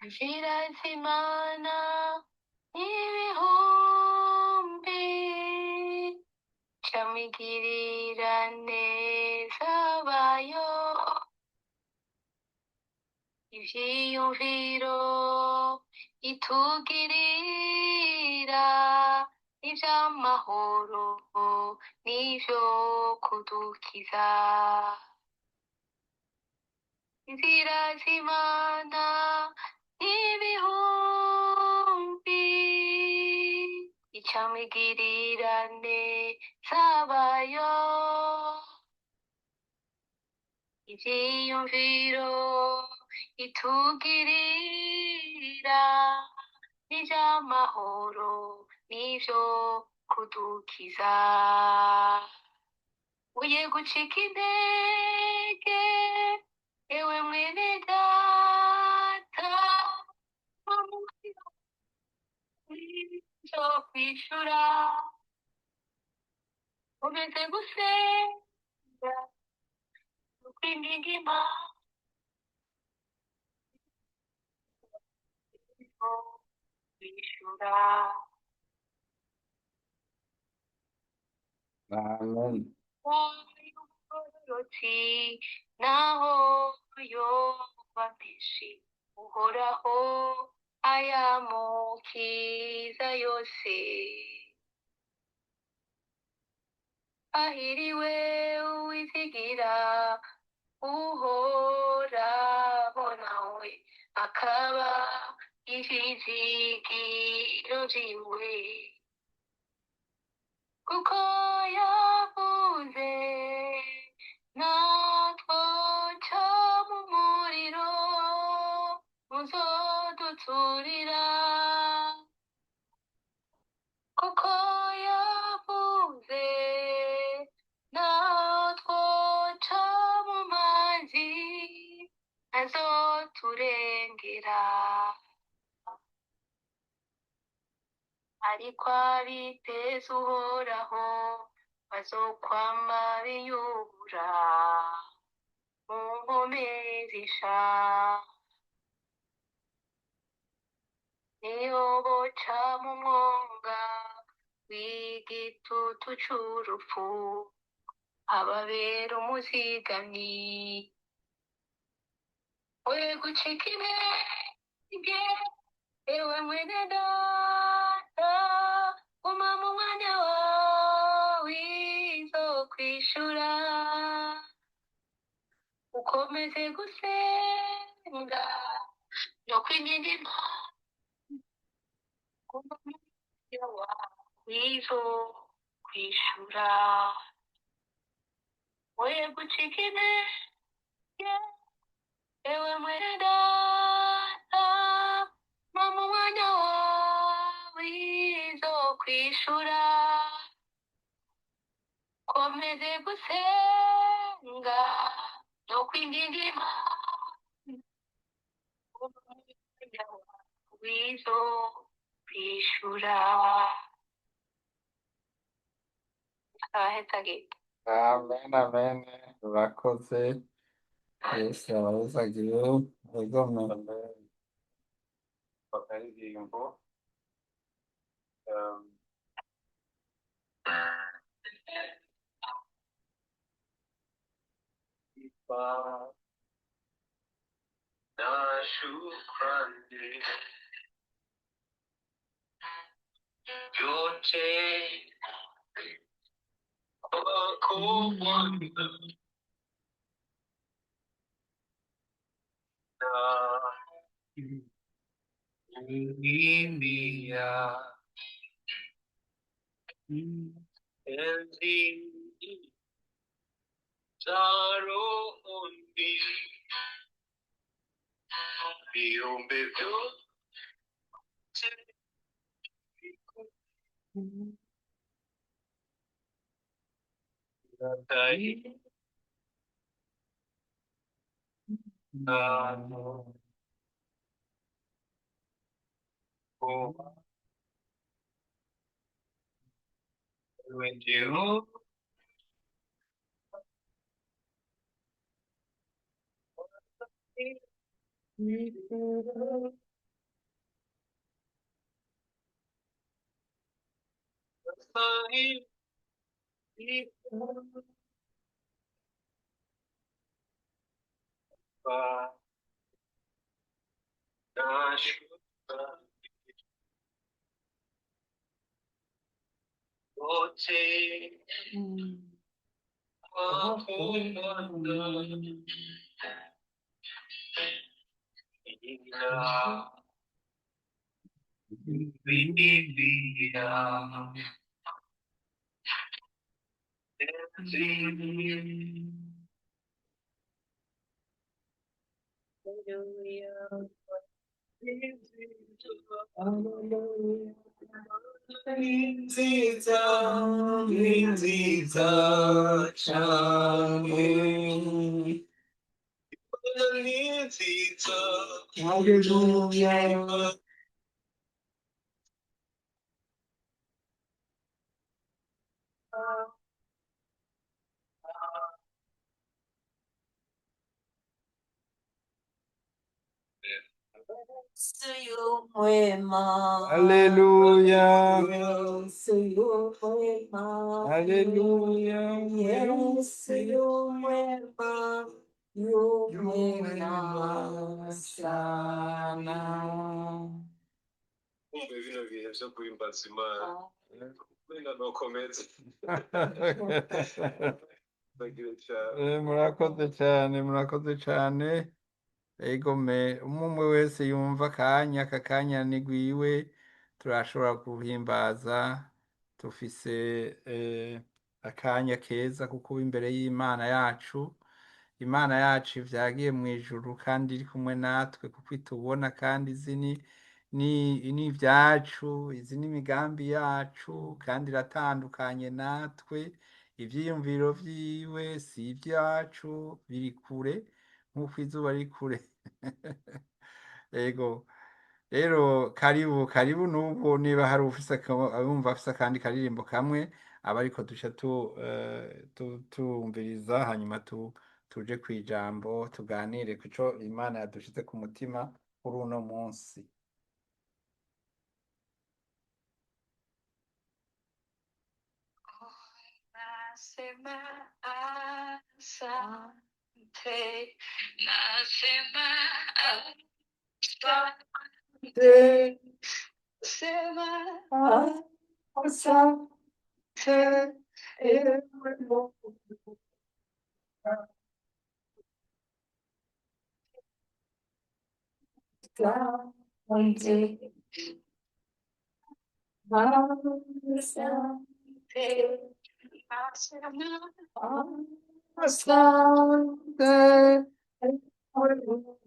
Inzira z'Imana n'ibihumbi, camigirira neza bayo, ivyiyumviro itugirira, n'ivy'amahoro n'ivyo kudukiza. Inzira z'Imana n'ibihumbi, icamigirira neza bayo, ivyiyumviro itugirira, n'ivy'amahoro n'ivyo kudukiza. Uye gucika intege, ewe mwene data, nzokwishura, umeze gusenga, ukwinginga Imana kwishura. Amen. Y'umugororotsi naho yoba menshi, Uhoraho ayamukiza yose. Ahiriwe uwizigira Uhoraho, nawe akaba ivyizigiro vyiwe, kuko yavuze natwoca mu muriro muzoduturira, kuko yavuze natwoca mu mazi azoturengera. Ariko abiteze Uhoraho bazokwama biyubura mu nkome zisha, niyo boca mu mwonga w'igitutu c'urupfu, ababera umuzigamyi. We gucika intege, ewe mwene data, guma mu mwanya wawe izokwishura, ukomeze gusenga no kwinginga Imana, guma mu mwanya wawe izokwishura. We gucika intege, ewe mwene data, guma mu mwanya wawe izokwishura, komeze gusenga no kwinginga Imana, guma mu mwanya wawe izokwishura. Abahezagirwe. Amen, amen. Urakoze. Yesu abahezagiye. Egome. Amen. Akaririmbo kitwa na shukrani vyote kwako Bwana na enzi za rohoni viumbe vyote vinataifa wewe ndio Nziza, ni nziza cyane. Hallelujah. Yesu yu mwema. Haleluya. Yesu yu mwema. Haleluya. Yesu yu mwema. Yu mwema Mwema sana. Kumva bino bihe vyo guhimbaza Imana umenga nokomeza bagire cane. Murakoze cyane, murakoze cyane. Egome umwe umwe wese yumva akanya, aka kanya ni gwiwe, turashobora guhimbaza, tufise akanya keza ko kuba imbere y'Imana yacu. Imana yacu ivyagiye mu ijuru kandi iri kumwe natwe kuko itubona kandi izi ni ibyacu, izi ni imigambi yacu kandi iratandukanye natwe. Ivyiyumviro vyiwe si ibyacu, biri kure nk'uko izuba riri kure. Ego rero karibu karibu n'ubu niba hari ufise abumva afise akandi karirimbo kamwe aba ariko duca tumviriza hanyuma tuje kw'ijambo tuganire kuco Imana yadushize ku mutima kuri uno munsi. Nasema asante, nasema asante, sema asante, ewe Mungu. Asante, asante, nasema Asante, ewe Mungu.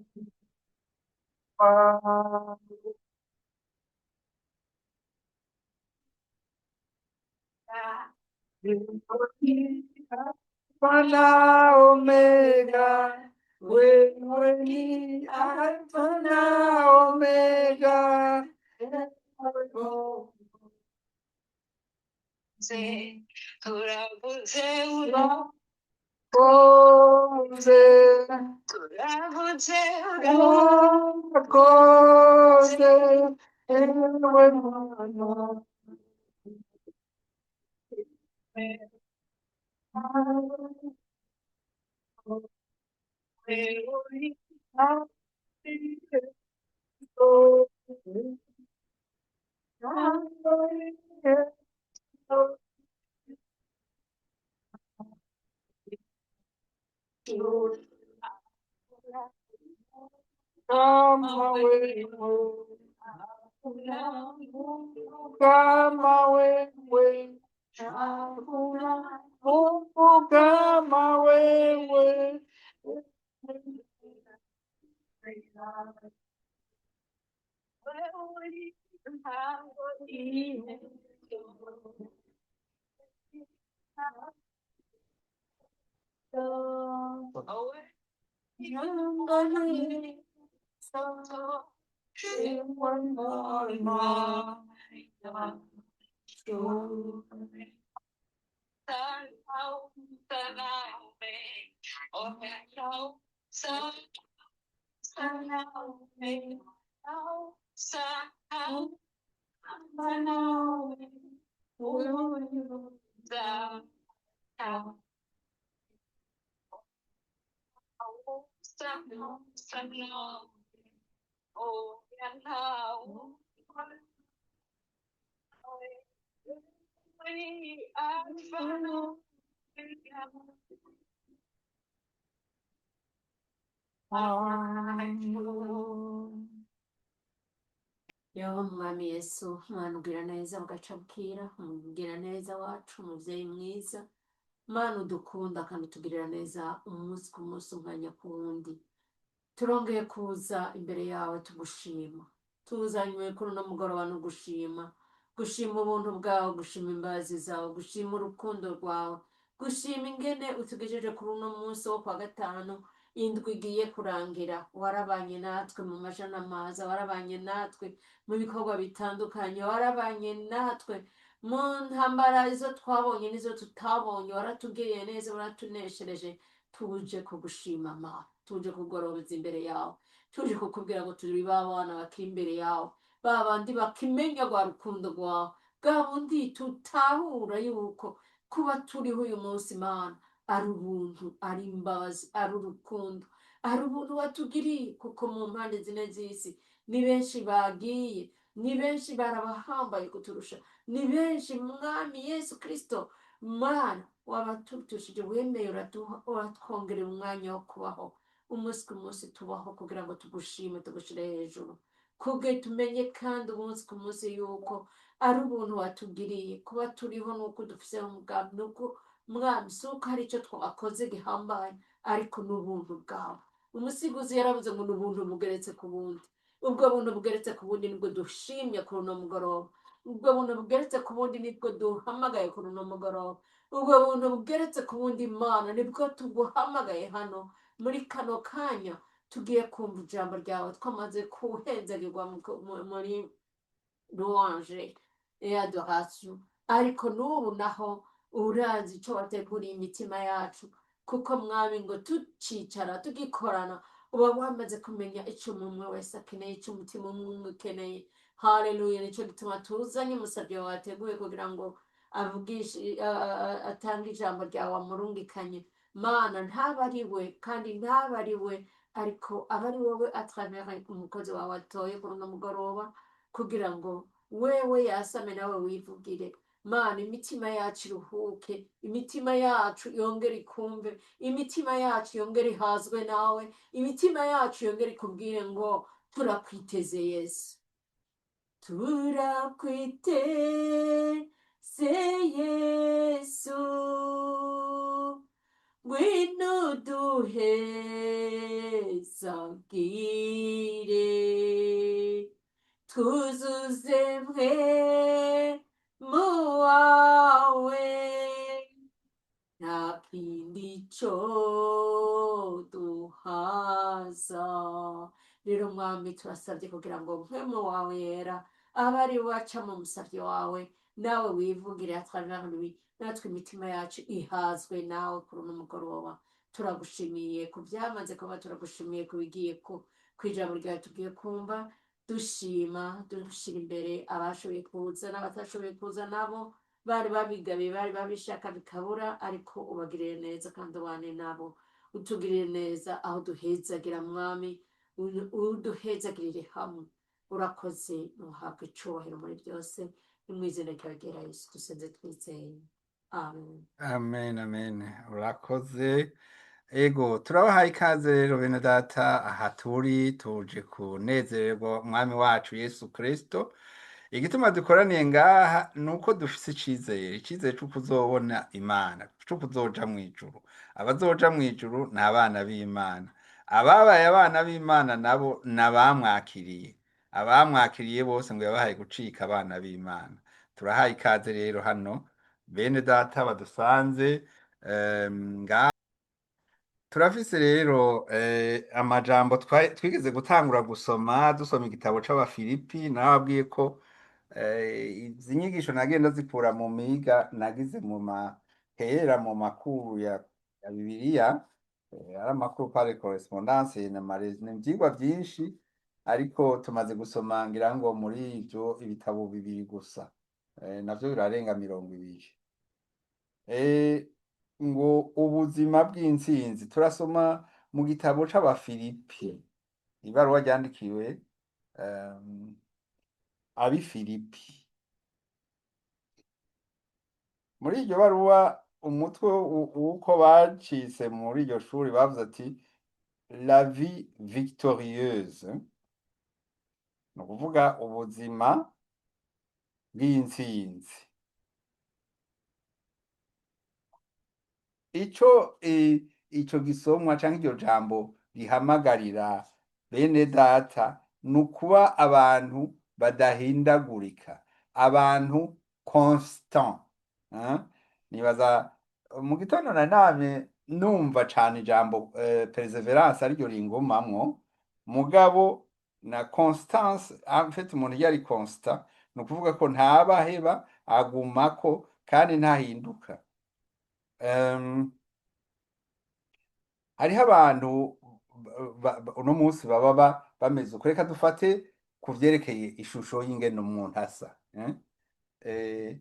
Alfa na Omega, wewe ni Alfa na Omega. Turavuze, Urakoze, turavuze, urakoze, ewe Mana. Kama wewe, kama wewe, Mungu kama wewe. Uza Amen. Yo mwami Yesu, Mana ugira neza bugaca bukira, umugira neza wacu, umuvyeyi mwiza, Mana udukunda kandi utugirira neza umunsi ku munsi, umwanya ku wundi. Turongeye kuza imbere yawe tugushima. Tuzanywe kuri uno mugoroba no gushima, gushima ubuntu bwawe, gushima imbabazi zawe, gushima urukundo rwawe, gushima ingene utugejeje kuri uno munsi wo kwa gatanu, indwi igiye kurangira. Warabanye natwe mu maja n'amaza, warabanye natwe mu bikorwa bitandukanye, warabanye natwe mu ntambara izo twabonye n'izo tutabonye, waratugiriye neza, waratuneshereje. Tuje kugushima Mana, tuje kugorobeza imbere yawe, tuje kukubwira ngo turi ba bana bakiri imbere yawe, ba bandi bakimenya rwa rukundo rwawe, bwa bundi tutahura yuko kuba turiho uyu munsi, Mana, ari ubuntu, ari imbabazi, ari urukundo, ari ubuntu watugiriye, kuko mu mpande zine z'isi ni benshi bagiye, ni benshi barabahambaye kuturusha, ni benshi, Mwami Yesu Kristo, Mana, wabatutushije, wemeye uratwongerera umwanya wo kubaho umunsi ku munsi, tubaho kugira ngo tugushime, tugushire hejuru, kuge tumenye kandi umunsi ku munsi yuko ari ubuntu watugiriye kuba turiho, nuko dufise umugambi, nuko Mwami si uko hari icyo twakoze gihambaye, ariko ni ubuntu bwawe. Umusiguzi yaravuze ngo ni ubuntu bugeretse ku bundi. Ubwo buntu bugeretse ku bundi nibwo dushimye kuri uno mugoroba. Ubwo buntu bugeretse ku bundi nibwo duhamagaye kuri uno mugoroba. Ubwo buntu bugeretse ku bundi, Mana, nibwo tuguhamagaye hano muri kano kanya tugiye kumva ijambo ryawe, twamaze kuhenzagirwa muri louange et adoration, ariko n'ubu naho urazi icyo wateguriye imitima yacu, kuko Mwami ngo tucicara tugikorana uba wamaze kumenya icyo umwe wese akeneye, icyo umutima umwe umwe ukeneye. Haleluya! Nicyo gituma tuzanye umusabyi wawe wateguye kugira ngo avugishe, atange ijambo ryawe wamurungikanye. Mana, ntaba ari we kandi ntaba ari we, ariko aba ari wowe à travers umukozi wawe watoye kuri uno mugoroba, kugira ngo wewe yasame nawe wivugire. Mana, imitima yacu iruhuke, imitima yacu yongere ikumve, imitima yacu yongere ihazwe nawe, imitima yacu yongere ikubwire ngo turakwiteze Yesu, turakwiteze Yesu, ngwino duhezagire, twuzuze mpwemu wawe, nta kindi cyo duhaza. Rero Mwami, turasabye kugira ngo mpwemu wawe yera abe ari we aca mu musabyi wawe, nawe wivugire à travers lui, natwe imitima yacu ihazwe nawe kuri uno mugoroba. Turagushimiye ku byamaze kuba, turagushimiye ku bigiye ku ijambo ryawe tugiye kumva. Dushima, dushyira imbere abashoboye kuza n'abatashoboye kuza, nabo bari babigabiye, bari babishaka bikabura, ariko ubagirire neza kandi ubane nabo, utugirire neza aho duhezagira. Mwami, uduhezagirire hamwe. Urakoze, ntuhabwe icubahiro muri byose. Ni mu izina ryawe ryera Yesu dusenze twizeye, amen. Amen, amen. Urakoze. Ego, turabahaye ikaze rero bene data, aha turi tuje kunezererwa umwami wacu Yesu Kristo. Igituma dukoraniye ngaha ni uko dufise icizere, icizere co kuzobona Imana, co kuzoja mw'ijuru. Abazoja mw'ijuru ni abana b'Imana. Ababaye abana b'Imana nabo ni abamwakiriye. Abamwakiriye bose ngo yabahaye gucika abana b'Imana. Turahaye ikaze rero hano bene data badusanze ngaha. Turafise rero amajambo twigeze gutangura gusoma, dusoma igitabo c'Abafilipi. Nababwiye ko izi nyigisho nagenda zikura mu miga nagize mu mahera mu makuru ya Bibiliya, ari amakuru par correspondance ni ivyigwa vyinshi, ariko tumaze gusoma ngira ngo muri ivyo ibitabo bibiri gusa. Navyo birarenga 20. Ngo ubuzima bw'intsinzi turasoma mu gitabo c'Abafilipi, ibaruwa ryandikiwe ab'i Filipi. Muri iryo baruwa, umutwe w'uko bacitse muri iryo shuri bavuze ati "La vie victorieuse", ni ukuvuga ubuzima bw'intsinzi. Ico gisomwa canke iryo jambo rihamagarira bene data ni ukuba abantu badahindagurika, abantu constant, hein? Nibaza mu gitondo nari namye numva cane ijambo perseverance ariryo ringumamwo, mugabo na constance. En fait, umuntu iyo ari constant ni ukuvuga ko ntaba aheba, agumako kandi ntahinduka. Hariho abantu uno munsi baba bameze uko. Reka dufate ku vyerekeye ishusho y'ingene umuntu asa, eh?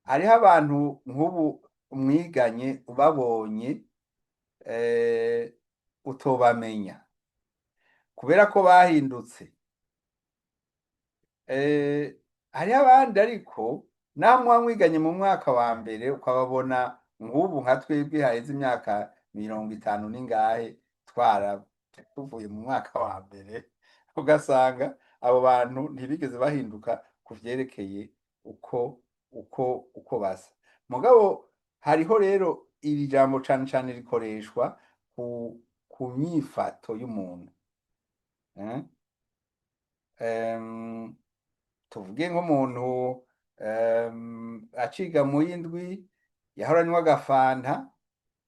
Hariho abantu nk'ubu mwiganye, ubabonye utobamenya kubera ko bahindutse. Hariho abandi ariko naho muba mwiganye mu mwaka wa mbere ukababona nk'ubu, nka twebwe haheze imyaka 50 n'ingahe twara tuvuye mu mwaka wa mbere, ugasanga abo bantu ntibigeze bahinduka ku vyerekeye uko basa. Mugabo hariho rero iri jambo cane cane rikoreshwa ku myifato y'umuntu, eh? Tuvuge nk'umuntu aciga mu y'indwi yahora anywa agafanta,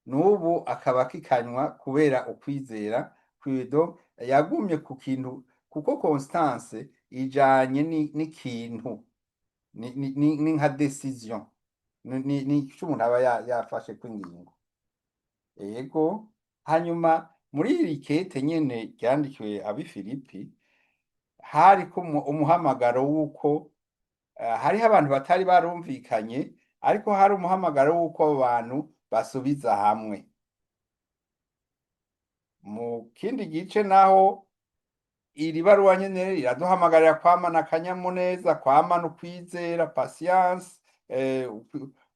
n'ubu akaba akikanywa kubera ukwizera kwiwe. Donc yagumye ku kintu, kuko constance ijanye n'ikintu ni nka décision, ni ico umuntu aba yafashe kw'ingingo. Ego, hanyuma muri iri kete nyene ryandikiwe ab'i Filipi hariko umuhamagaro w'uko hariho abantu batari barumvikanye, ariko hari umuhamagaro w'uko abo bantu basubiza hamwe. Mu kindi gice naho iri baruwa nyene riraduhamagarira kwamana akanyamuneza, kwamana ukwizera, patience,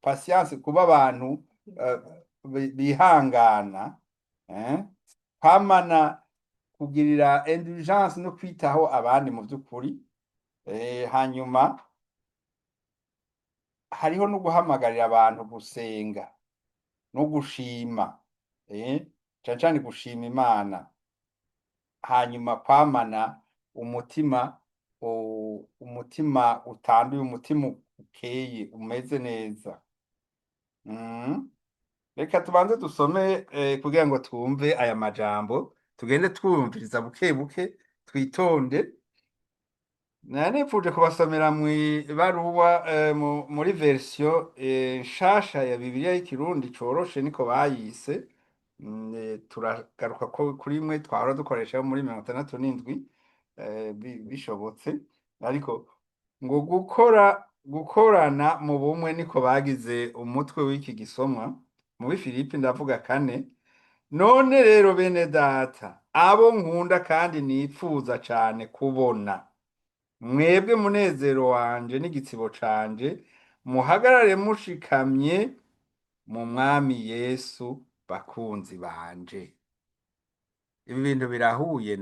patience, kuba abantu bihangana, kwamana kugirira indulgence no kwitaho abandi mu vy'ukuri. Hanyuma hariho no guhamagarira abantu gusenga no gushima, cane cane gushima Imana, hanyuma kwamana umutima umutima utanduye, umutima ukeye, umeze neza. Reka tubanze dusome kugira ngo twumve aya majambo, tugende twumviriza buke buke, twitonde. Nari nipfuje kubasomera mw'ibaruwa muri version nshasha ya Bibiliya y'Ikirundi coroshe, niko bayise. Turagaruka ko kuri imwe twahora dukoresha muri 67 bishobotse, ariko ngo gukora gukorana mu bumwe niko bagize umutwe w'iki gisomwa muri Filipi, ndavuga kane. None rero bene data, abo nkunda kandi nipfuza cane kubona, mwebwe munezero wanje n'igitsibo canje, muhagarare mushikamye mu Mwami Yesu, bakunzi banje. Ibi bintu birahuye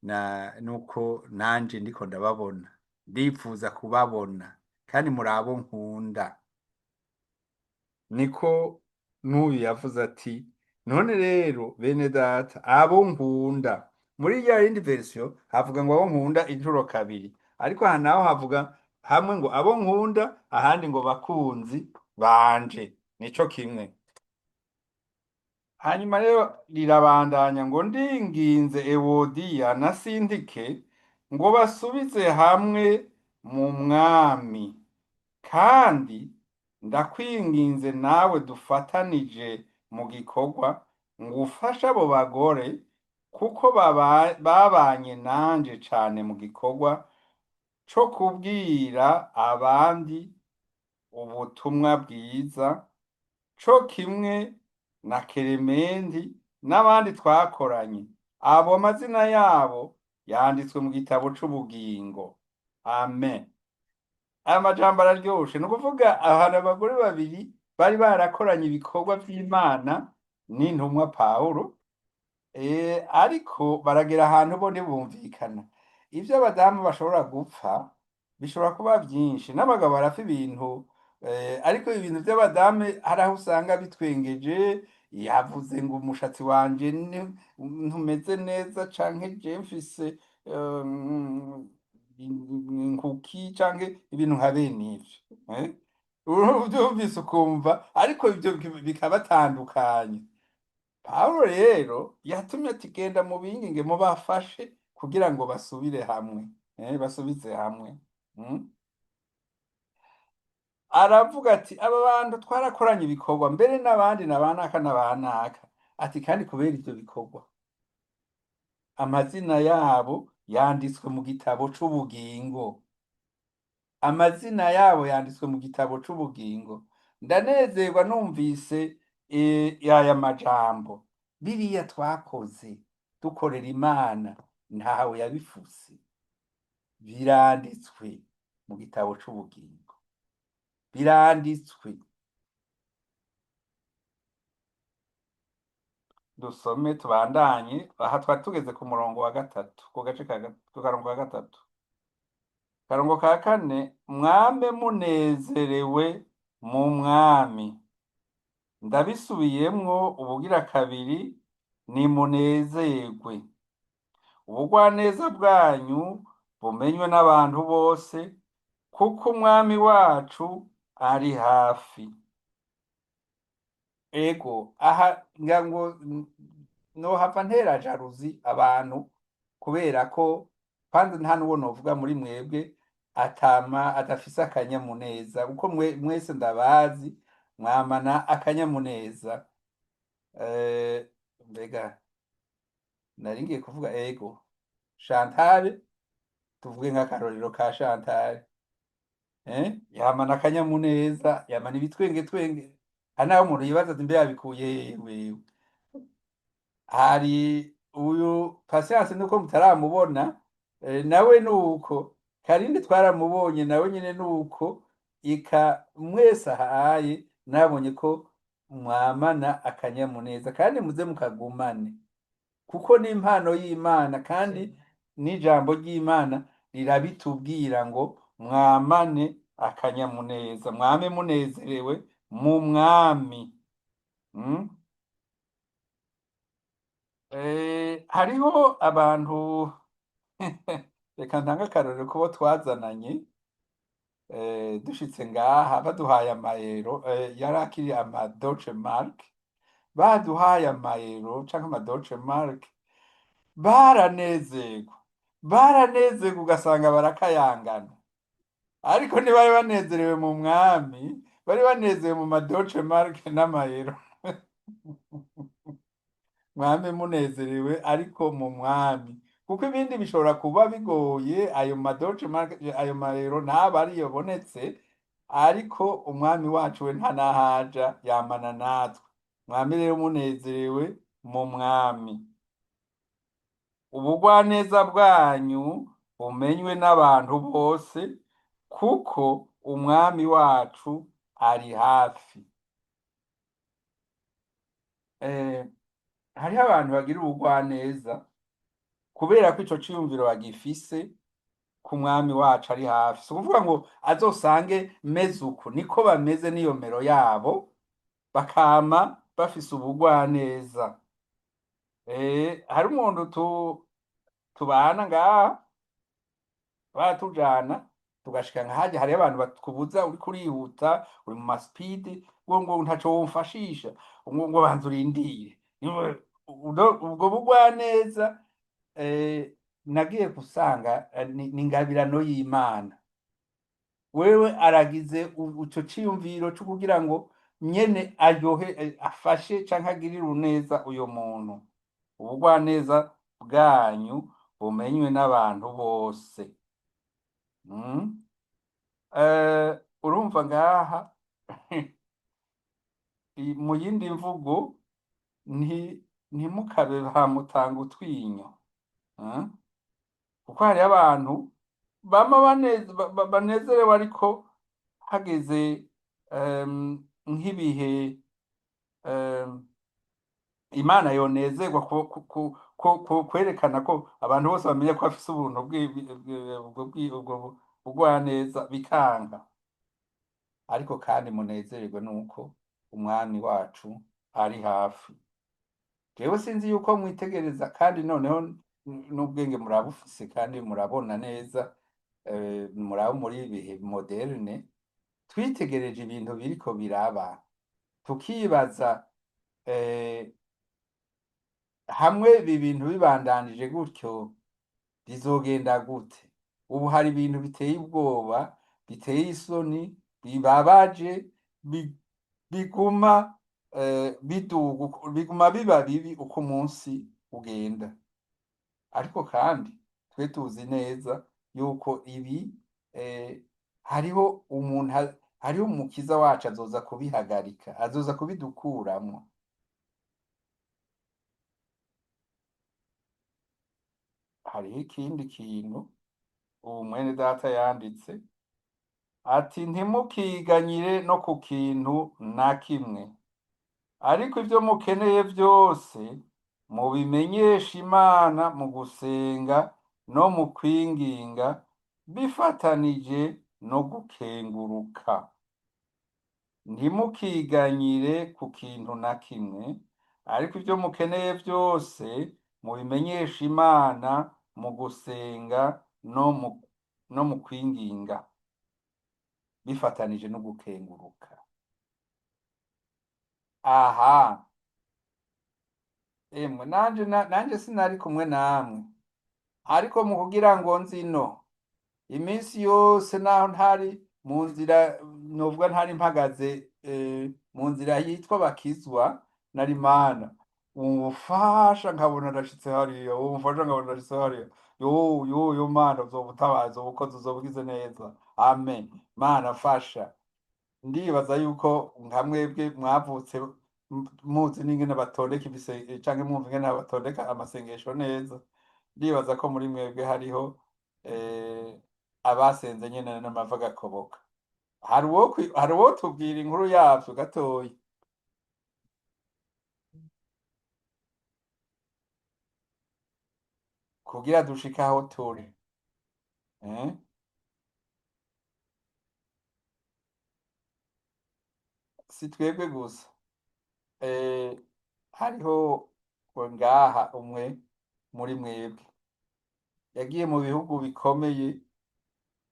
na nuko nanje ndiko ndababona, ndipfuza kubabona kandi muri abo nkunda. Niko n'uyu yavuze ati none rero bene data, abo nkunda. Muri ya yindi version havuga ngo abo nkunda inshuro kabiri, ariko aha naho havuga hamwe ngo abo nkunda, ahandi ngo bakunzi banje, nico kimwe. Hanyuma rero rirabandanya ngo ndinginze Ewodiya na Sintike ngo basubize hamwe mu Mwami, kandi ndakwinginze nawe dufatanije mu gikorwa ngo ufashe abo bagore, kuko babanye nanje cane mu gikorwa. Co kubwira abandi ubutumwa bwiza, co kimwe na Keremendi n'abandi twakoranye, abo amazina yabo yanditswe mu gitabo c'ubugingo. Amen. Aya majambo araryoshe. Ni ukuvuga ahantu abagore babiri bari barakoranye ibikorwa vy'Imana n'intumwa Pawulo, ariko baragera ahantu bo ntibumvikana. Ivyo abadamu bashobora gupfa bishobora kuba vyinshi, n'abagabo barapfa ibintu, ariko ibintu vy'abadamu hari aho usanga bitwengeje. Yavuze ngo umushatsi wanje ntumeze neza, canke je mfise inkuki, canke ibintu nka bene ivyo, eh? Uvyumvise ukumva, ariko ivyo bikabatandukanya. Pawulo rero yatumye ati genda mubinginge, mubafashe kugira ngo basubire hamwe, basubize hamwe. Aravuga ati aba bantu twarakoranye ibikorwa, mbere n'abandi na banaka na banaka, ati kandi kubera ivyo bikorwa amazina yabo yanditswe mu gitabo c'ubugingo. Amazina yabo yanditswe mu gitabo c'ubugingo. Ndanezerwa numvise aya majambo. Biriya twakoze dukorera Imana, ntawe yabifuse, biranditswe mu gitabo c'ubugingo, biranditswe. Dusome tubandanye. Aha twari tugeze ku murongo wa gatatu, ku gace ku karongo ka gatatu. Karongo ka kane: mwame munezerewe mu Mwami. Ndabisubiyemwo ubugira kabiri, nimunezerwe. Ubugwaneza bwanyu bumenywe n'abantu bose, kuko Umwami wacu ari hafi. Ego, aha ngira ngo nohava ntera jalousie abantu, kubera ko kwanza nta n'uwo novuga muri mwebwe atama adafise akanyamuneza, kuko mwese ndabazi mwamana akanyamuneza. Mbega nari ngiye kuvuga, ego, Chantal, tuvuge nk'akarorero ka Chantal, yamana akanyamuneza, yamana ibitwenge twenge. Hari naho umuntu yibaza ati mbe yabikuye hehe wewe? Hari uyu Patience, nuko mutaramubona, nawe nuko Karindi twaramubonye, nawe nyine nuko ika mwese ahaye nabonye ko mwamana akanyamuneza, kandi muze mukagumane, kuko ni impano y'Imana, kandi n'ijambo ry'Imana rirabitubwira ngo mwamane akanyamuneza, mwame munezerewe mu Mwami. Hariho abantu, reka ntange akarorero kubo twazananye, dushitse ngaha baduhaye amayero, yari akiri ama Deutsche Mark, baduhaye amayero canke ama Deutsche Mark, baranezerwa, baranezerwa, ugasanga barakayangana, ariko ntibari banezerewe mu Mwami, bari banezerewe mu ma Deutsche Mark n'amayero. Mwame munezerewe ariko mu Mwami, kuko ibindi bishobora kuba bigoye, ayo ma Deutsche Mark, ayo mayero ntaba ariyo bonetse, ariko Umwami wacu we nta nahaja, yamana natwe. Mwame rero munezerewe mu Mwami. Ubugwaneza bwanyu bumenywe n'abantu bose, kuko Umwami wacu ari hafi. Hariho abantu bagira ubugwaneza kubera ko ico ciyumviro bagifise ku Mwami wacu ari hafi. Si ukuvuga ngo azosange meze uku, niko bameze, n'iyo mero yabo, bakama bafise ubugwaneza. Hari umuntu tubana ngaha, baratujana tugashika nkahaja, hariho abantu batukubuza, uriko urihuta, uri mu ma speed, ngo ntaco womfashisha, ngo banza urindire. Ubwo bugwaneza, nagiye gusanga ni ingabirano y'Imana. Wewe aragize ico ciyumviro co kugira ngo nyene aryohe, afashe canke agirire uneza uyo muntu. Ubugwaneza bwanyu bumenywe n'abantu bose. Mm. Urumva ngaha mu yindi mvugo ntimukabe ba mutanga utwinyo. Kuko hariho abantu bama banezerewe ariko hageze nk'ibihe Imana yonezerwa kwerekana ko abantu bose bamenye ko afise ubuntu ubwo bugwaneza bikanka. Ariko kandi munezererwe nuko umwami wacu ari hafi. Jewe sinzi yuko mwitegereza, kandi noneho n'ubwenge murabufise kandi murabona neza, muraba muri ibihe moderne, twitegereje ibintu biriko biraba tukibaza hamwe ibi bintu bibandanije gutyo bizogenda gute? Ubu hari ibintu biteye ubwoba, biteye isoni, bibabaje, biguma biduga, biguma biba bibi uko umunsi ugenda. Ariko kandi twe tuzi neza yuko ibi hariho umuntu, hariho umukiza wacu azoza kubihagarika, azoza kubidukuramwo. Hariho ikindi kintu ubu mwene data yanditse ati: ntimukiganyire no ku kintu na kimwe, ariko ibyo mukeneye byose mubimenyeshe Imana mu gusenga no mu kwinginga bifatanije no gukenguruka. Ntimukiganyire ku kintu na kimwe, ariko ibyo mukeneye byose mubimenyeshe Imana mu gusenga no mu kwinginga bifatanije no gukenguruka. Aha emwe nanje sinari kumwe namwe, ariko mu kugira ngo nzino iminsi yose naho ntari mu nzira, novuga ntari mpagaze mu nzira yitwa bakizwa, nari Mana umufasha nkabona ndashitse hariya, umufasha nkabona ndashitse hariya, yo yo yo Mana uzobutabaza, ubukozi uzobugize neza, amen, Mana fasha. Ndibaza yuko nka mwebwe mwavutse muzi n'ingene batondeka canke mwumva ingene batondeka amasengesho neza, ndibaza ko muri mwebwe hariho abasenze nyene n'amava agakoboka. Hari uwo tubwira inkuru yavyo gatoyi kugira dushike aho turi? Si twebwe gusa, hariho ngaha umwe muri mwebwe yagiye mu bihugu bikomeye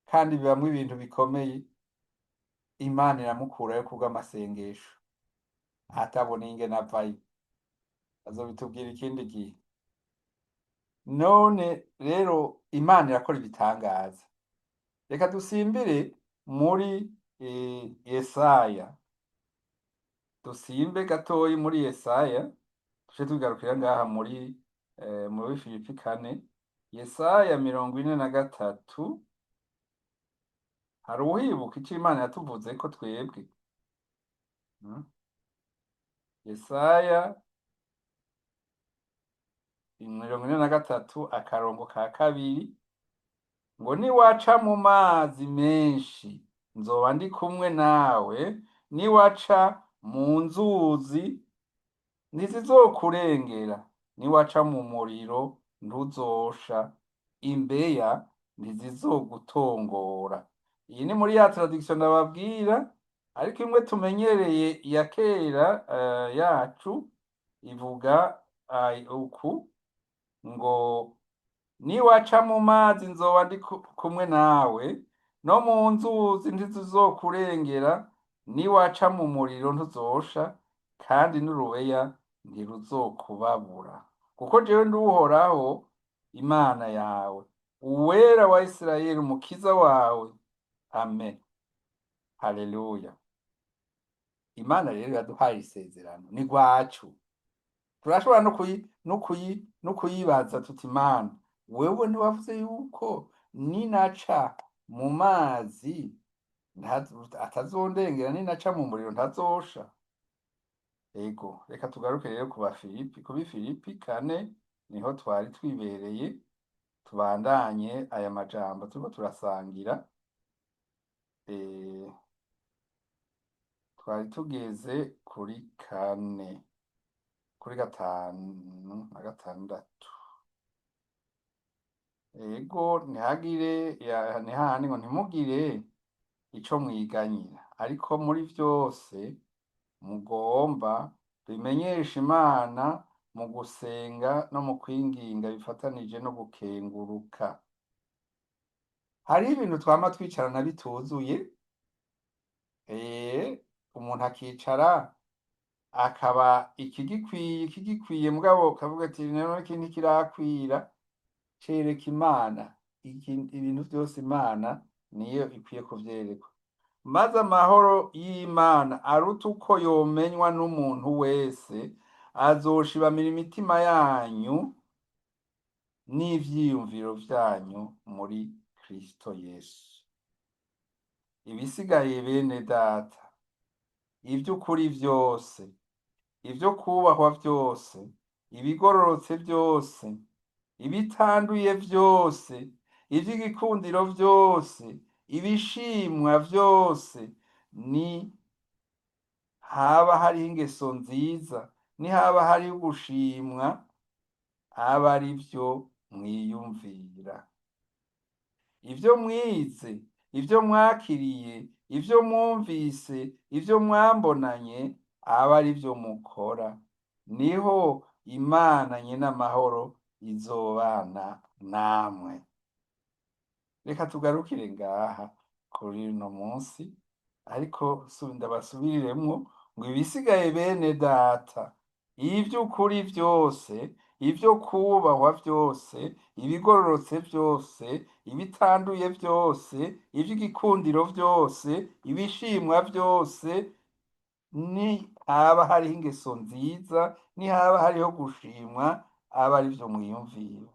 kandi bibamwo ibintu bikomeye, Imana iramukurayo kubw'amasengesho atabona ingene avayo, azobitubwira ikindi gihe. None rero Imana irakora ibitangaza. Reka dusimbire muri Yesaya, dusimbe gatoyi muri Yesaya, tuce tugarukira ngaha muri Filipi 4, Yesaya 43. Hari uwibuka ico Imana yatuvuze ko twebwe? Yesaya 43 akarongo ka 2 ngo: niwaca mu mazi menshi nzoba ndi kumwe nawe, niwaca mu nzuzi ntizizokurengera, niwaca mu muriro ntuzosha, imbeya ntizizogutongora. Iyi ni muri ya traduction ndababwira, ariko imwe tumenyereye ya kera yacu ivuga uku ngo: niwaca mu mazi nzoba ndi kumwe nawe, no mu nzuzi ntizizokurengera, niwaca mu muriro ntuzosha, kandi n'urubeya ntiruzokubabura, kuko jewe ndi Uhoraho Imana yawe, Uwera wa Isirayeli, umukiza wawe. Amen, haleluya. Imana rero yaduhaye isezerano ni rwacu, turashobora no kuyibaza tuti: Imana, wewe ntiwavuze yuko ninaca Mu mazi atazondengera, ninaca mu muriro ntazosha. Ego, reka tugaruke rero ku Bafilipi, kubi Filipi 4 niho twari twibereye, tubandanye aya majambo turiko turasangira. Twari tugeze kuri 4, kuri 5 na 6. Ego, ntihagire ntihahandi ngo ntimugire ico mwiganyira, ariko muri vyose mugomba bimenyesha Imana mu gusenga no mu kwinginga bifatanije no gukenguruka. Hariho ibintu twama twicarana bituzuye, umuntu akicara akaba ikigikwiye, ikigikwiye, mugabo ukavuga ati rero iki ntikirakwira. Cereka Imana ibintu vyose, Imana niyo ikwiye kuvyerekwa. Maze amahoro y'Imana aruta uko yomenywa n'umuntu wese azoshibamira imitima yanyu n'ivyiyumviro vyanyu muri Kristo Yesu. Ibisigaye, bene data, ivy'ukuri vyose, ivyo kubahwa vyose, ibigororotse vyose, ibitanduye vyose, ivy'igikundiro vyose, ibishimwa vyose, ni haba hariho ingeso nziza, nihaba hariho ugushimwa, aba ari vyo mwiyumvira. Ivyo mwize, ivyo mwakiriye, ivyo mwumvise, ivyo mwambonanye, aba ari vyo mukora, niho Imana nyene amahoro izobana namwe. Reka tugarukire ngaha kuri uno munsi, ariko ndabasubiriremwo ngo ibisigaye, bene data, ivy'ukuri vyose, ivyo kubahwa vyose, ibigororotse vyose, ibitanduye vyose, ivy'igikundiro vyose, ibishimwa vyose, ni haba hariho ingeso nziza, nihaba hariho gushimwa, aba ari vyo mwiyumvira.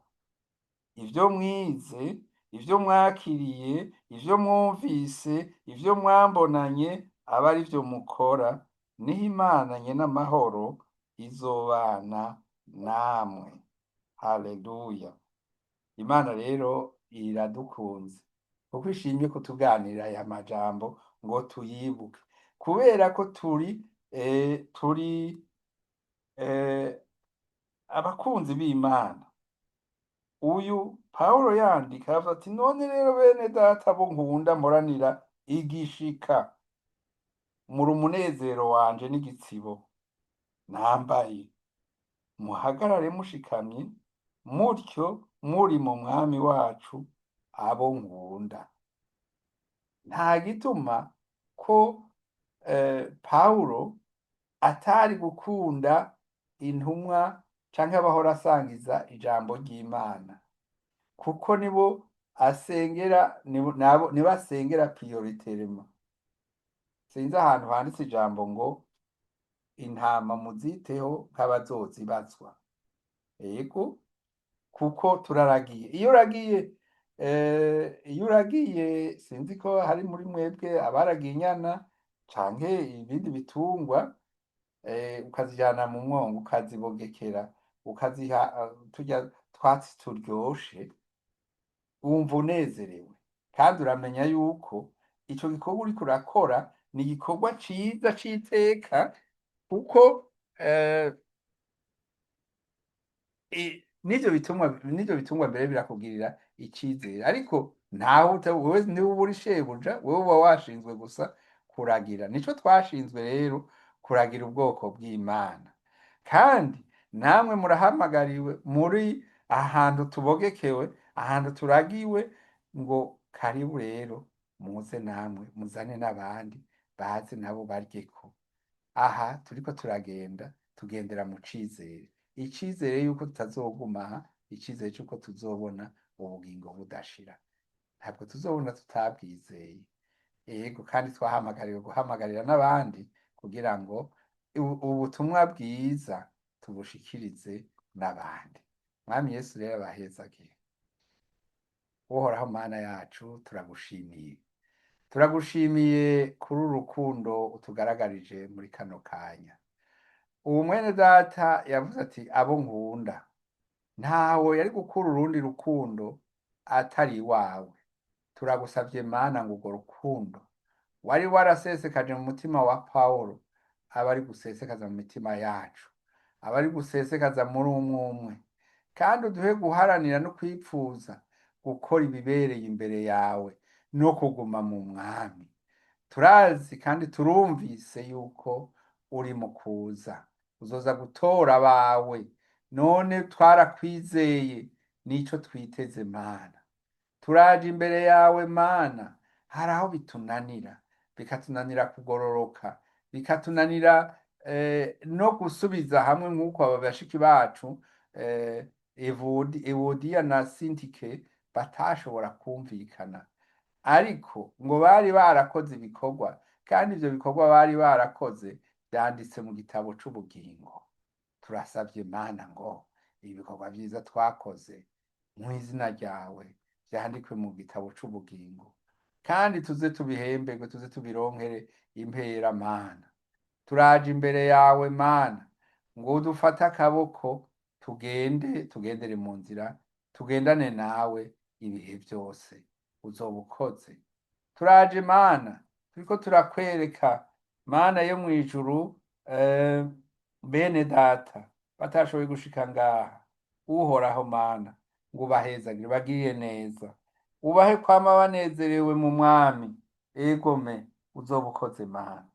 Ivyo mwize, ivyo mwakiriye, ivyo mwumvise, ivyo mwambonanye, aba ari vyo mukora, niho Imana nyene amahoro izobana namwe. Haleluya! Imana rero iradukunze kuko ishimye kutuganirira aya majambo ngo tuyibuke, kubera ko turi abakunzi b'Imana. Uyu Pawulo yandika aravuga ati: "None rero, bene data bo nkunda mporanira igishika, muri umunezero wanje n'igitsibo nambaye, muhagarare mushikamye mutyo muri mu Mwami wacu, abo nkunda." Nta gituma ko Pawulo atari gukunda intumwa canke abahora asangiza ijambo ry'Imana, kuko nibo asengera, nibo asengera prioritairement. Sinzi ahantu handitse ijambo ngo intama muziteho nk'abazozibazwa. Ego, kuko turaragiye. Iyo uragiye, sinzi ko hari muri mwebwe abaragiye inyana canke ibindi bitungwa, ukazijana mu mwonga, ukazibogekera, ukaziha turya twatsi turyoshe, wumva unezerewe, kandi uramenya yuko ico gikorwa uriko urakora ni igikorwa ciza c'iteka, kuko n'ivyo bitungwa mbere birakugirira icizere. Ariko ntawe wewe niwe uba uri shebuja, wewe uba washinzwe gusa kuragira. Nico twashinzwe rero, kuragira ubwoko bw'Imana. Kandi namwe murahamagariwe muri ahantu tubogekewe, ahantu turagiwe, ngo karibu rero muze namwe muzane n'abandi baze nabo baryeko. Aha turiko turagenda, tugendera mu cizere, icizere yuko tutazoguma aha, icizere c'uko tuzobona ubugingo budashira. Ntabwo tuzobona tutabwizeye. Yego, kandi twahamagariwe guhamagarira n'abandi kugira ngo ubutumwa bwiza tubushikirize n'abandi. Mwami Yesu rero abahezagire. Uhoraho Mana yacu, turagushimiye. Turagushimiye kuri uru rukundo utugaragarije muri kano kanya. Ubu mwene data yavuze ati abo nkunda, ntawe yari gukura urundi rukundo atari iwawe. Turagusavye Mana ngo urwo rukundo wari warasesekaje mu mutima wa Pawulo aba ari gusesekaza mu mitima yacu, aba ari gusesekaza muri umwe umwe, kandi uduhe guharanira no kwipfuza gukora ibibereye imbere yawe no kuguma mu mwami. Turazi kandi turumvise yuko uri mu kuza, uzoza gutora abawe. None twarakwizeye, nico twiteze Mana. Turaje imbere yawe Mana, hari aho bitunanira, bikatunanira kugororoka, bikatunanira no gusubiza hamwe nk'uko aba bashiki bacu Ewodiya na Sintike batashobora kumvikana, ariko ngo bari barakoze ibikorwa, kandi ivyo bikorwa bari barakoze vyanditse mu gitabo c'ubugingo. Turasavye Mana ngo ibikorwa vyiza twakoze mu izina ryawe vyandikwe mu gitabo c'ubugingo, kandi tuze tubihemberwe, tuze tubironkere impera Mana. Turaje imbere yawe Mana ngo udufate akaboko, tugende, tugendere mu nzira, tugendane nawe ibihe vyose uzoba ukoze. Turaje Mana, turiko turakwereka Mana yo mw'ijuru, bene data batashoboye gushika ngaha. Uhoraho Mana, ngo ubahezagire, ubagirire neza, ubahe kwama banezerewe mu mwami. Egome uzoba ukoze Mana.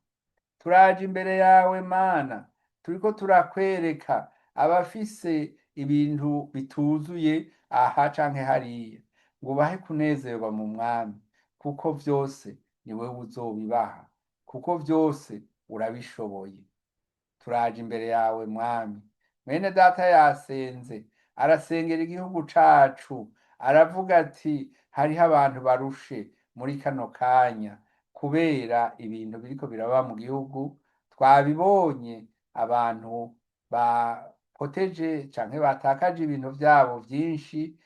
Turaje imbere yawe Mana, turiko turakwereka abafise ibintu bituzuye aha canke hariya, ngo ubahe kunezerwa mu mwami, kuko vyose ni wewe uzobibaha, kuko vyose urabishoboye. Turaje imbere yawe mwami. Mwene data yasenze, arasengera igihugu cacu, aravuga ati hariho abantu barushe muri kano kanya kubera ibintu biriko biraba mu gihugu. Twabibonye, abantu bapoteje canke batakaje ibintu vyabo vyinshi,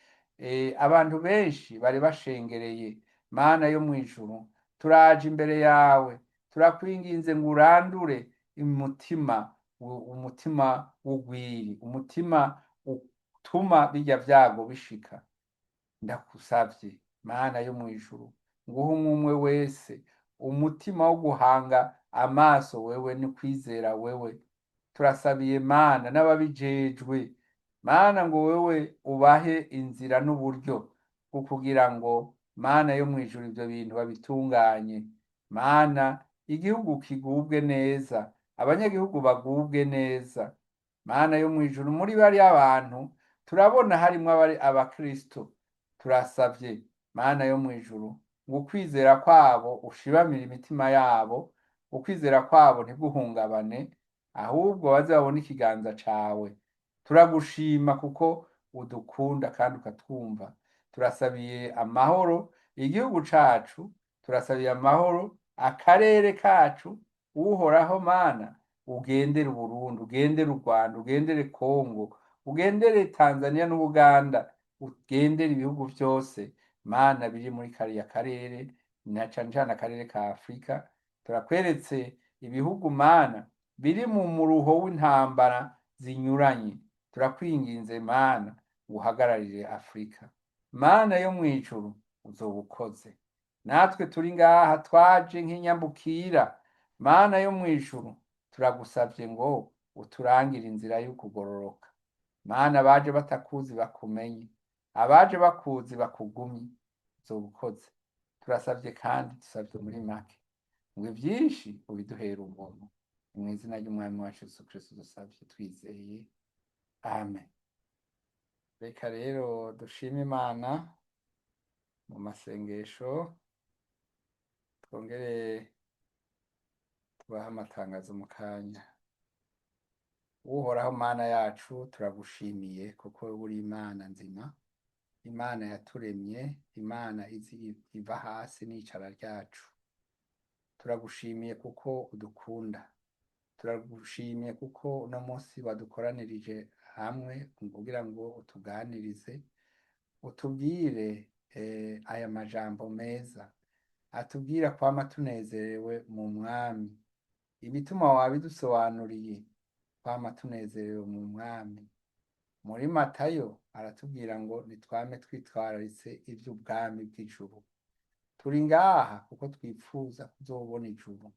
abantu benshi bari bashengereye. Mana yo mw'ijuru, turaje imbere yawe, turakwinginze ngo urandure umutima w'ugwiri, umutima utuma birya vyago bishika. Ndagusavye Mana yo mw'ijuru, nguhe umwe umwe wese umutima wo guhanga amaso wewe no kwizera wewe. Turasabiye Mana n'ababijejwe, Mana, ngo wewe ubahe inzira n'uburyo bwo kugira ngo Mana yo mw'ijuru ivyo bintu babitunganye. Mana, igihugu kigubwe neza, abanyagihugu bagubwe neza. Mana yo mw'ijuru, muri bariya bantu turabona harimwo abari abakristo. Turasavye Mana yo mw'ijuru ngo ukwizera kwabo ushibamire imitima yabo, ukwizera kwabo ntiguhungabane, ahubwo baze babone ikiganza cawe. Turagushima kuko udukunda kandi ukatwumva. Turasabiye amahoro igihugu cacu, turasabiye amahoro akarere kacu. Uhoraho Mana, ugendere Uburundi, ugendere u Rwanda, ugendere Kongo, ugendere Tanzania n'Ubuganda, ugendere ibihugu vyose Mana biri muri kariya karere, na cane cane akarere ka Afrika. Turakweretse ibihugu Mana biri mu muruho w'intambara zinyuranye. Turakwinginze Mana ngo uhagararire Afrika. Mana yo mw'ijuru, uzoba ukoze. Natwe turi ngaha twaje nk'inyambukira. Mana yo mw'ijuru, turagusavye ngo uturangire inzira y'ukugororoka. Mana, abaje batakuzi bakumenye, abaje bakuzi bakugumye, uzoba ukoze. Turasavye kandi dusavye muri make ngo ivyinshi ubiduhere ubuntu. Ni mw'izina ry'umwami wacu Yesu Kristo dusavye twizeye, amen. Reka rero dushime Imana mu masengesho, twongere tubahe amatangazo mu kanya. Uhoraho Mana yacu, turagushimiye kuko uri Imana nzima, Imana yaturemye, Imana izi iva hasi n'icara ryacu. Turagushimiye kuko udukunda, turagushimiye kuko uno munsi wadukoranirije hamwe kugira ngo utuganirize, utubwire Aya majambo meza atubwira kwama tunezerewe mu Mwami. Ibituma wabidusobanuriye, kwama tunezerewe mu Mwami. Muri Matayo aratubwira ngo nitwame twitwararitse ivy'ubwami bw'ijuru. Turi ngaha kuko twipfuza kuzobona ijuru.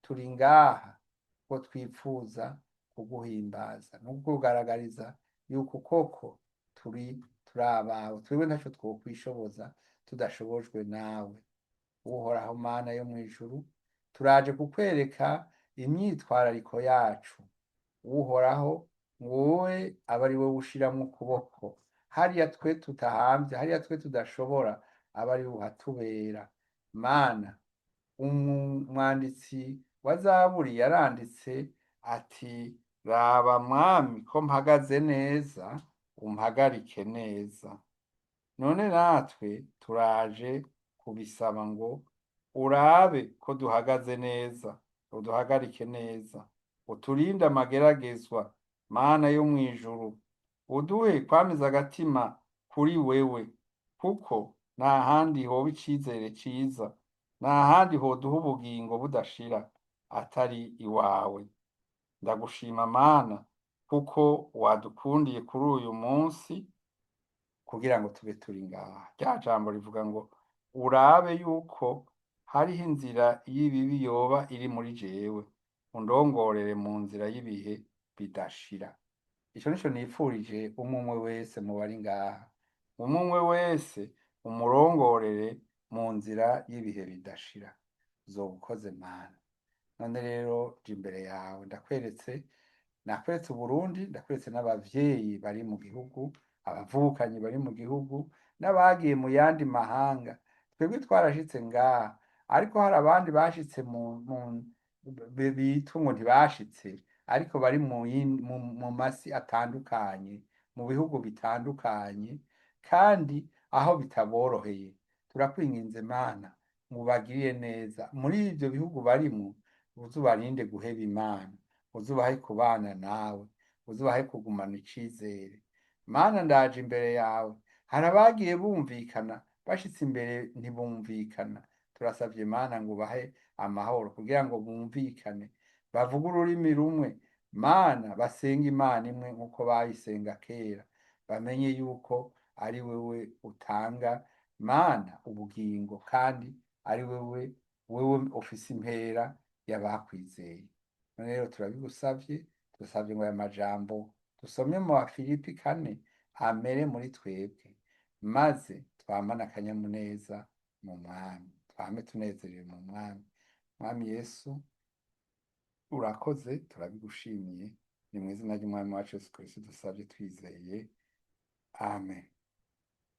Turi ngaha kuko twipfuza kuguhimbaza no kukugaragariza yuko koko turi abawe. Twebwe ntaco twokwishoboza tudashobojwe nawe. Uhoraho Mana yo mw'ijuru, turaje kukwereka imyitwarariko yacu. Uhoraho, wowe aba ari wowe ushiramwo ukuboko. Hariya twe tutahamvye, hariya twe tudashobora, aba ari we uhatubera. Mana, umwanditsi wa Zaburi yaranditse ati: raba Mwami ko mpagaze neza, umpagarike neza. None natwe turaje kubisaba ngo urabe ko duhagaze neza, uduhagarike neza, uturinde amageragezwa, Mana yo mw'ijuru, uduhe kwamiza agatima kuri wewe, kuko nta handi hoba icizere ciza, nta handi hoduha ubugingo budashira atari iwawe. Ndagushima Mana, kuko wadukundiye kuri uyu munsi kugira ngo tube turi ngaha. Rya jambo rivuga ngo urabe yuko hariho inzira y'ibibi yoba iri muri jewe, undongorere mu nzira y'ibihe bidashira. Ico nico nifurije umwe umwe wese mu bari ngaha. Umwe umwe wese umurongorere mu nzira y'ibihe bidashira. Uzoba ukoze Mana. None rero nje imbere yawe, ndakweretse, nakweretse Uburundi, ndakweretse n'abavyeyi bari mu gihugu, abavukanyi bari mu gihugu, n'abagiye mu yandi mahanga. Twebwe twarashitse ngaha, ariko hari abandi bashitse mu bitwa ngo ntibashitse, ariko bari mu masi atandukanye, mu bihugu bitandukanye, kandi aho bitaboroheye. Turakwinginze Mana ngo ubagirire neza muri ivyo bihugu barimwo, uzubarinde guheba Imana, uzubahe kubana nawe, uzubahe kugumana icizere. Mana, ndaje imbere yawe. Hari abagiye bumvikana, bashitse imbere ntibumvikana. Turasavye Mana ngo ubahe amahoro kugira ngo bumvikane, bavuge ururimi rumwe. Mana, basenge Imana imwe nk'uko bayisenga kera, bamenye yuko ari wewe utanga Mana ubugingo, kandi ari wewe ufise impera y'abakwizeye. None rero turabigusavye, turasavye ngo aya majambo dusomye mu Bafilipi 4 amere muri twebwe, maze twamane akanyamuneza mu Mwami, twame tunezerewe mu Mwami. Mwami Yesu, urakoze, turabigushimiye. Ni mu izina ry'Umwami wacu Yesu Kristo dusavye twizeye. Amen.